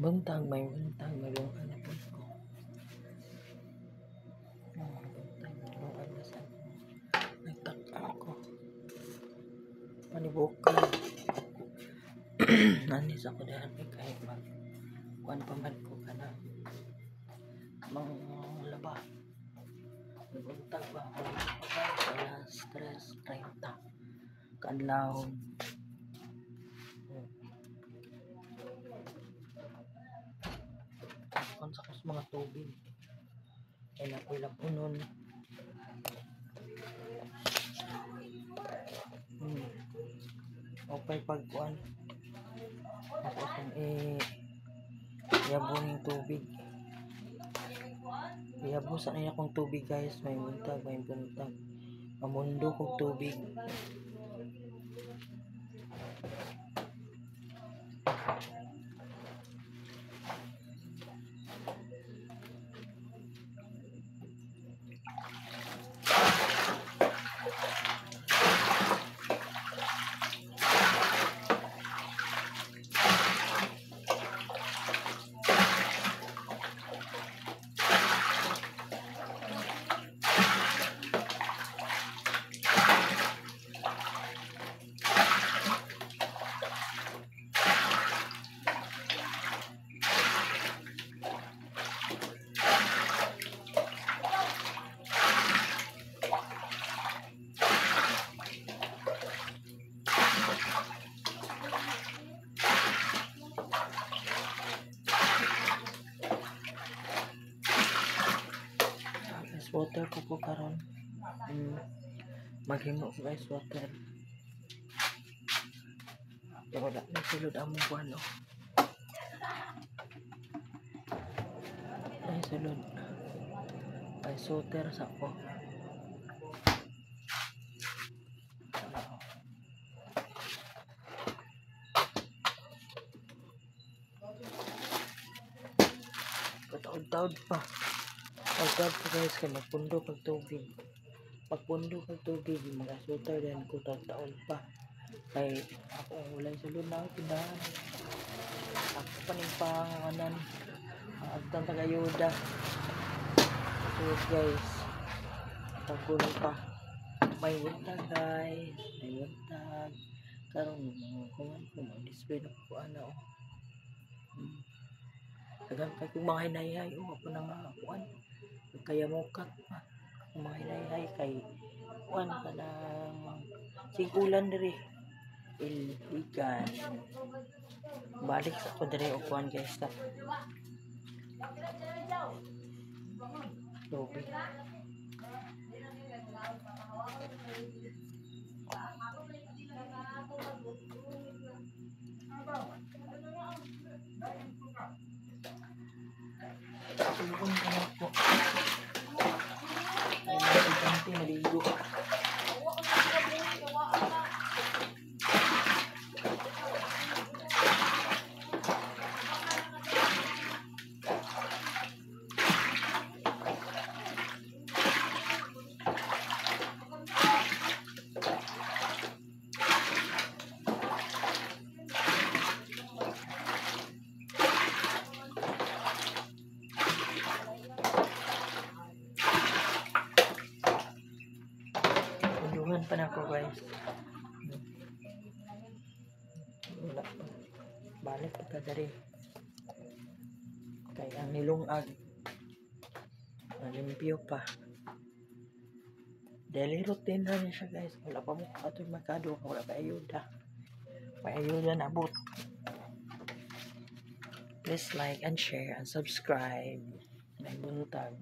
Buntag, may buntag, may lungan na po ko. Buntag, may lungan na sa nagtak-an ko. Panibukan. Nanis ako dahil may kahit mag kuan pa man ko ka na mga laba. Buntag ba? Alas 3:30. Kaadlawon. Kon sa kos mga tubig. Ay nakoy lapunon. Okay pagkuan. Ako akong iyabo ning tubig. Iyabo sa niya akong tubig guys. May buntag, may buntag. Mamundo kog tubig. Ice water ko po karon. Maghimo ko ice water. Pero wala na sulod ang mong kuan, oh. Ay sulod. Ice water sa ko. Pataod-taod pa. Taod-taod pa guys kay magpundo kag tubig. Pagpundo kag tubig mag-asutar din ko taod-taod pa. Kay ako ang walay sulod na ako tindahan. Ako pa ning panganan. Ang agtang tagayuda. So guys, tagol pa. May buntag guys, may buntag. Karon kuman ko mag-display na ko ana oh. Dagan kay kung mga hinayhay oh, ako na nga kuan. Kaya mukat pa. Kung mga hinayhay kay kuan kanang sigulan diri. Iligan. Balik sa ako diri og kuan guys ta. Tubig. Tulungan ka na po. Ay, mga estudyante, maligo. Tulungan pa na ako guys. Wala pa. Balik pa ka diri. Kay ang nilungag. Malimpyo pa. Daily routine na niya siya guys. Wala pa mo katoy merkado. Wala pa ayuda. May ayuda na abot. Please like and share and subscribe. May buntag.